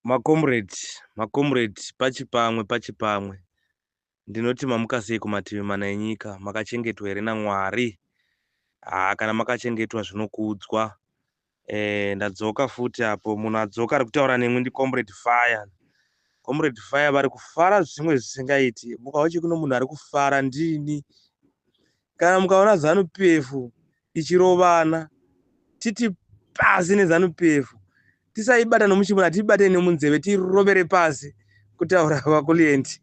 Makomrade, makomrade pachipamwe pachipamwe. Ndinoti mamuka sei kumativi mana enyika? Makachengetwa here naMwari? Haa kana makachengetwa zvinokudzwa. Eh, ndadzoka futi apo munhu adzoka ari kutaura nemwi ndiComrade Fire. Comrade Fire vari kufara zvimwe zvisingaiti. Mukaona kuno munhu ari kufara ndini. Kana mukaona Zanu PF ichirovana, titi pasi neZanu PF. Tisaibata nomuchibona, tiibate nemunzeve, tiirovere pasi kutaura vakulient.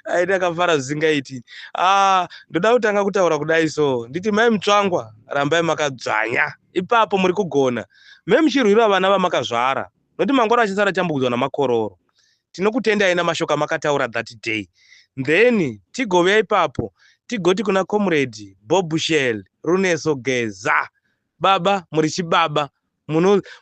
Ai ndakafara zvisingaiti. Ah, ndoda kutanga kutaura kudai so. Nditi mai Mutsvangwa, rambai makadzvanya. Ipapo muri kugona. Mai muchirwira vana vamakazvara. Nokuti mangwana vachasara chambudzwa namakororo. Tinokutendai namashoko amakataura that day. Then tigovuya ipapo tigoti kuna Comrade Bob Shell Runeso Geza. Baba muri chibaba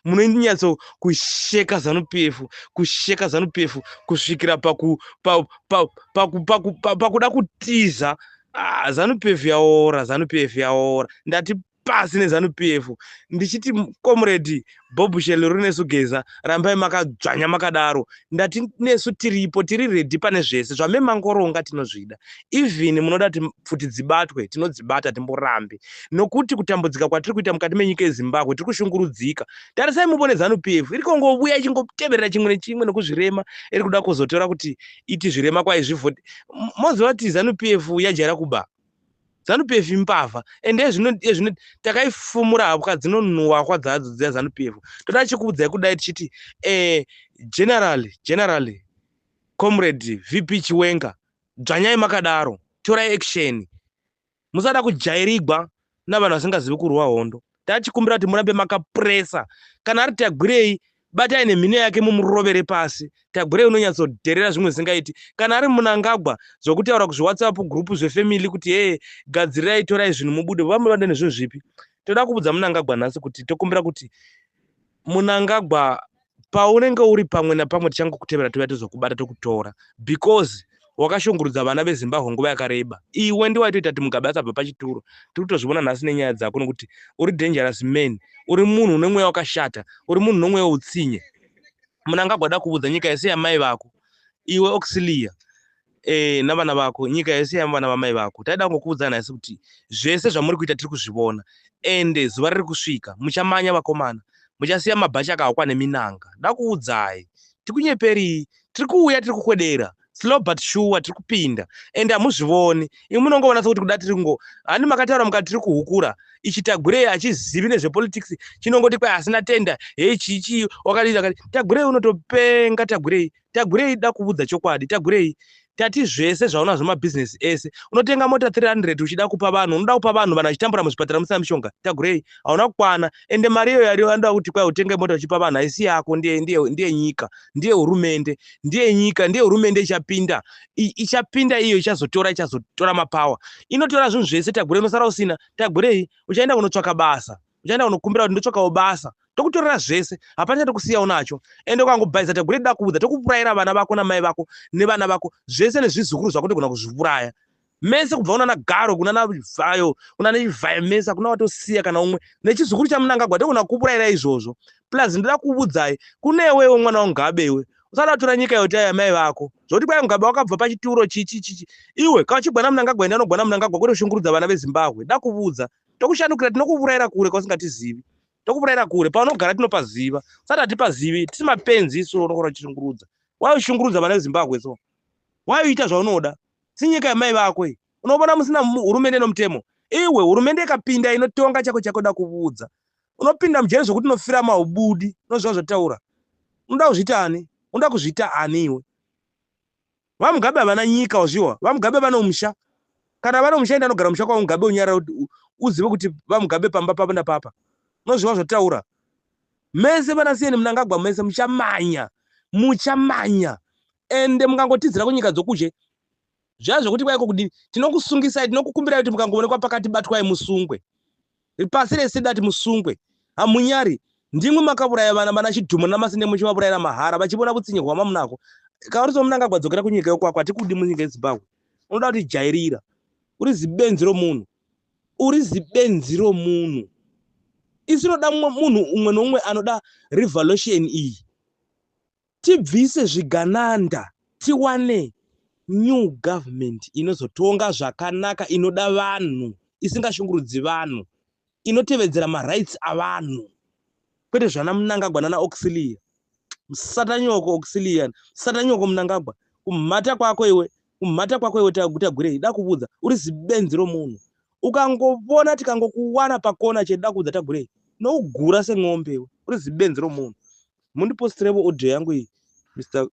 munonyatso kusheka Zanu PF, kusheka Zanu PF kusvikira paku pa, pa, paku, paku, pa, pakuda kutiza. Ah, Zanu PF yaora, Zanu PF yaora. Ndati pasi neZanu PF ndichiti Comrade Bob Shell Runesu Geza, rambai makadzvanya makadaro. Ndati nesu tiripo, tiri ready pane zvese zvame mangoronga, tinozvida. Even munoda kuti pfuti dzibatwe, tinodzibata, timborambi, nokuti kutambudzika kwatiri kuita mukati menyika yeZimbabwe, tiri kushungurudzika. Tarisai mubone Zanu PF iri kongovuya ichingoteverera chimwe nechimwe nokuzvirema, iri kuda kuzotora kuti iti zvirema kwaizvivhoti. Moziva kuti Zanu PF yajaira kuba. Zanu PF imbavha, ende ezvino takaifumura hapwa dzinonhuhwa dzadzo dziya Zanu PF. Toda chikuudzai kudai tichiti generally Comrade VP Chiwenga, dzvanyai makadaro, torai action. Musada kujairigwa navanhu vasingazivi kurwa hondo. Tachikumbira kuti murambe makapresa. Kana ari Tagwirei, batai nemhino yake mumurovere pasi. Tagwirei unonyatsodherera zvimwe zvisingaiti. Kana ari Munangagwa, zvokutaura kuzviWhatsApp group zvefamily kuti hee, gadzirirai, torai zvinhu mubude, vamwe nezvinhu zvipi. Toda kuudza Munangagwa nhasi kuti tokumbira kuti Munangagwa, paunenge uri pamwe napamwe, tichangokutevera, touya tozokubata, tokutora, because wakashungurudza vana veZimbabwe nguva yakareba. Iwe ndiwaitoita kuti Mugabe asabva pachituro. Tiri kutozviona nhasi nenyaya dzako, nokuti uri dangerous man, uri munhu une mweya wakashata, uri munhu nomweya utsinye. Munangagwa, da kuudza, nyika yese yamai vako iwe, Auxilia navana vako. Nyika yese yavana vamai vako. Taida kungokuudza nhasi kuti zvese zvamuri kuita tiri kuzvivona, ende zuva riri kusvika muchamanya vakomana, muchasiya mabhachi akahakwa neminanga. Dakuudzai, tikunyeperii, tiri kuuya, tiri kukwedera, slow but sure tiri kupinda, ende hamuzvivoni imi. Munongoona sekuti kuda tiri kungo hani. Makataura mukati tiri kuhukura ichi. Tagwirei hachizivi nezvepolitics, chinongoti kwai asina tenda hei chichi wakadii akati. Tagwirei unotopenga. Tagwirei, Tagwirei, da kuudza chokwadi. Tagwirei, tati zvese zvaunazvo, mabhizinesi ese, unotenga mota 300 uchida kupa vanhu, unoda kupa vanhu, vanhu vachitambura muzvipatara musina mishonga. Tagwirei, hauna kukwana, ende mari iyoyo yari anoda kuti kwai utenge mota uchipa vanhu haisi yako, ndiye nyika, ndiye hurumende, ndiye nyika, ndiye hurumende ichapinda, ichapinda iyo ichazotora mapower, inotora zvinhu zvese. Tagwirei, unosara usina. Tagwirei, uchaenda kunotsvaka basa, uchaenda kunokumbira kuti ndotsvakawo basa. Tokutorera zvese, hapana chatokusiya unacho. Ende ukangobhaisa, Tagwirei, da kuudza, tokupurayira vana vako namai vako nevana vako zvese nezvizukuru zvako. Togona kuzviuraya mese, kubva kunana Garo, kunana Vhayo, kunana Chivhayo, mese hakuna watosiya kana umwe, nechizukuru chaMunangagwa togona kupurayira izvozvo. Plus ndoda kuudzai, kunewewo mwana waMugabe, iwe usada kutora nyika yoti yamai vako, zvokuti kwai Mugabe wakabva pachituro chichi chichi. Iwe kana uchigwana Munangagwa, enda unogwana Munangagwa, kwete kushungurudza vana veZimbabwe. Da kuudza, tokushandukira, tinokuurayira kure kwausingatizivi, tokuurayira kure. Paunogara tinopaziva, usati hatipazivi. Tisi mapenzi isu. Unokona uchishungurudza, wai uchishungurudza vana veZimbabwe? So wai uita zvaunoda? Si nyika yamai vako iyi. Unoona musina hurumende nomutemo iwe. Hurumende ikapinda inotonga chako chako, da kuudza, unopinda mujeri zvokuti unofira maubudi. Unoziva zvotaura? Unoda kuzviita ani? Unoda kuzviita ani iwe? VaMugabe havana nyika, wazviwa. VaMugabe vano musha. Kana vano musha, enda anogara musha kwaMugabe, unyarara, uzive kuti VaMugabe pamba papa napapa. Unoziva zvotaura? Mese vana siyeni Munangagwa, mese muchamanya, muchamanya. Ende mukangotizira kunyika dzokuzhe zviya zvokuti kwaiko kudini, tinokusungisai. Tinokukumbirai kuti mukangoonekwa pakati, batwai musungwe. Pasi rese dati musungwe. Hamunyari? Ndimwi makauraya vana, vana Chidhumo naMasinde, muchivavurayira mahara vachivona vutsinye hwamamunako. Kauriso Munangagwa, dzokera kunyika yokwako. Hatikudi munyika yeZimbabwe. Unoda kuti jairira? Uri zibenzi romunhu, uri zibenzi romunhu. Isu tinoda munhu umwe noumwe anoda revolution iyi. Tibvise zvigananda tiwane new government inozotonga zvakanaka, inoda vanhu, isingashungurudzi vanhu, inotevedzera marights avanhu, kwete zvana Mnangagwa nana Auxilia. Musatanyoko Auxilia, musatanyoko Mnangagwa, kumhata kwako iwe, kumhata kwako iwe. Tagwirei, da kuudza, uri zibenzi romunhu. Ukangovona tikangokuwana pakona chete, da kuudza Tagwirei, nougura sen'ombe iwe, uri zibenzi romunhu. Mundipostirevo audio yangu iyi, Mr.